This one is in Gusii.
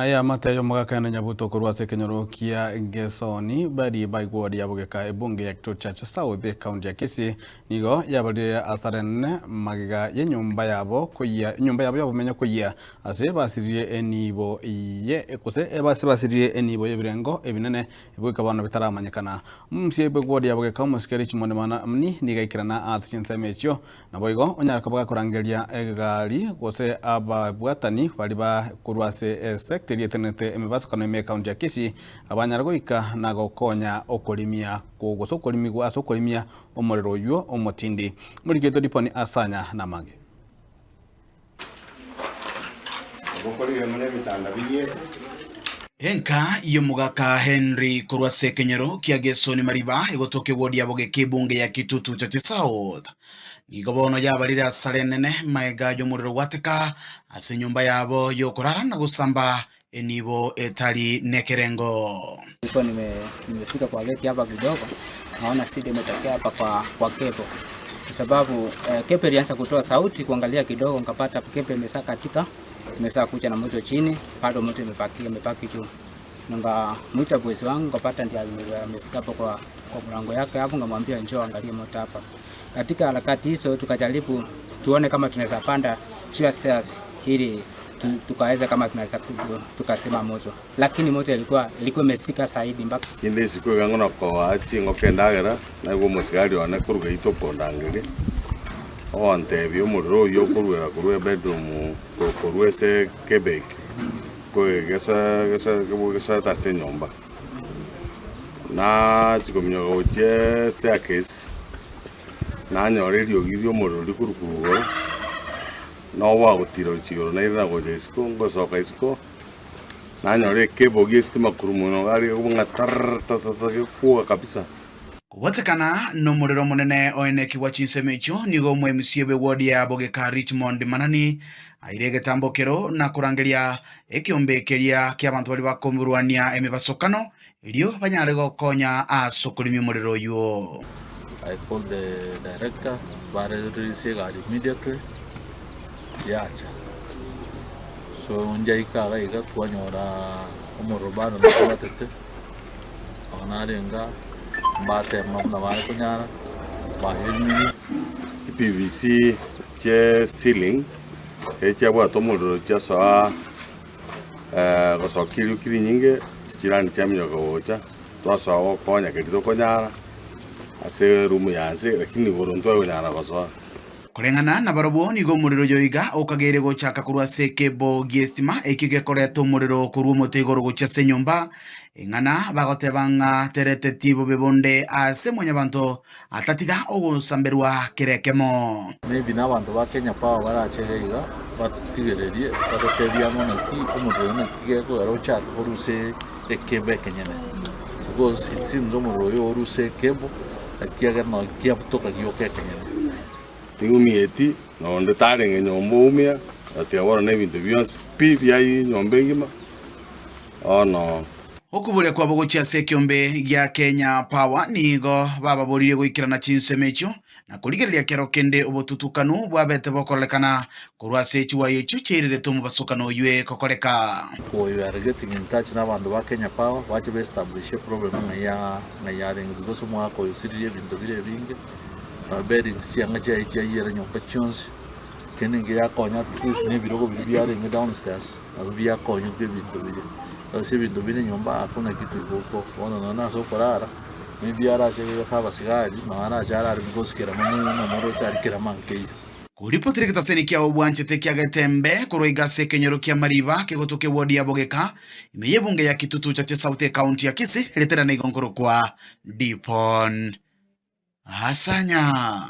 Eamate y'omogaka na Nyabuto korwa ase ekenyoro kia Gesoni bari baigworia bogeka ebunge ya Kitutu South ekaunti ya Kisii nigo yabarire asara enene magega y'enyomba yabo koyia enyomba yabo y'obomenyo koyia ase basiririe enibo ye gose ase basiririe enibo y'ebirengo ebinene goika bono bitaramanyekana. Omosie bw'egworia bogeka omosike Richmond Manani nigo aikerana ase chinsemo echio Naboigo onyare koba gakorangeria egari gose ababwatani baria ba korwa ase esecta eria etenenete emebasokano ime ekaunti ya Kisii abanyare goika na gokonya okorimia gose okorimigwa ase okorimia omorero oywo omotindi. Omoriki oito Diponi Asanya namange. Enka y'omogaka Henry korwa ase ekenyoro kia Gesoni Mariba egotoka ewodi ya Bogeka ebunge ya Kitutu Chache South nigo bono yabarire asara enene magega y'omorero gwateka ase enyomba yabo y'okorara na gosamba enibo etari nekerengo. Nilikuwa nime, nimefika kwa geti hapa kidogo, naona shida imetokea hapa kwa, kwa kepo kwa sababu eh, kepo ilianza kutoa sauti, kuangalia kidogo nikapata kepo imesaa katika imesaa kucha na moto chini, bado moto imepaki imepaki juu. Nikamwita bosi wangu nikapata ndiye amefika hapo kwa, kwa mlango yake hapo, nikamwambia njoo angalie moto hapa. Katika harakati hizo tukajaribu tuone kama tunaweza panda juu ya stairs ili tukaweza kama tunaweza tukasema moto, lakini moto ilikuwa ilikuwa imesika zaidi mpaka Kende isiko iga ng'o nakoa chingoko endagera, naigwa omosigari one korwa geita okondangeria, ogontebia omorero oyio okoruera korwa ebedroom korwa ase ekebe eke, gesa gesa gesoete ase enyomba. Nachia kominyoka gochia staircase, nanyora eriogi ri'omorero rikorwa korwa igoro, noboa gotira gochia igoro nairana gocha isiko, ngosoka isiko, nanyora ekebo gia estima korwa mono iga aria gekobua ng'a tarr tatata gekwoga kabisa. Kobwatekana nomorero omonene oenekigwa chinsemo echio, nigo omoMCA bw'eward ya Bogeka Richmond Manani aire egetambo kero na korangeria ekeombe keria ki'abanto baria bakomorwania emebasokano, erio banyare gokonya ase okorimia omorero oyio. I called the director, bare release egari immediately, yacha. So njaika iga iga twanyora omorero bado nobwatete, nonya narenge aa, mbatema buna bare konyara, bayerimiri. Chi-PVC chie ceiling echiabwate omorero chiasoa gosokia erioki rinyinge, chichirani chiaminyoka gocha, twasoa gokonya keria tokonyara ase eroom ya nse lakini igoro ntware konyara gosoa. Koreng'ana nabarabwo nigo omorero oyo iga okageire gochaka korwa ase ekebo gi'estima ekio gekoreta omorero korwa omote igoro gochia ase enyomba, ing'ana bagoteba ng'a tereteti bobe bonde ase mwanyabanto atatiga ogosamberwa kera ekemo. Maybe nabanto ba Kenya Power barache iga iga batigererie batotebie ang'o naki omorero oyo naki gekogera ochake korusia ekebo ekenyene because it seems omorero oyo orusia ekebo ekiagera nonye kiabutoka gioka ekenyene. Ting'umieti, na onde tarenge nyomba oumia, gatiga bono na ebinto bionsi pi bia enyomba engima, bono. Okoboria kwabo gochia ase ekeombe gia Kenya Power nigo bababoririe goikerana chinsemo echio na korigereria kero kende obotutukanu bwabete bokororekana korwa ase chiwaya echio chiairerete omobasokano oywe gokoreka. We are getting in touch na abanto ba Kenya Power bache ba establish eproblem ng'ai ya ng'ai yarenge because omwaka oyo osiririe ebinto bire ebinge, beddings chianga chiaye chiayire nyomba chionsi, kende nigo yakonya at least na ebirogo biria biarenge downstairs nabio biakonyete ebinto biria. Ase ebinto bire nyomba hakuna kitu iko huko, bono nonye ase okorara, maybe arache ase abasigari, nonye arache arare because kerama mono omoroche aria kerama nkeiyo. Koripotera egetaseni kiao bwanchete kia Getembe korwa iga ase ekenyoro kia Mariba kegotoka ewodi ya Bogeka ime y'ebunge ya Kitutu Chache South ekaunti ya Kisii riterana igo nkorokwa Dipon Asanya.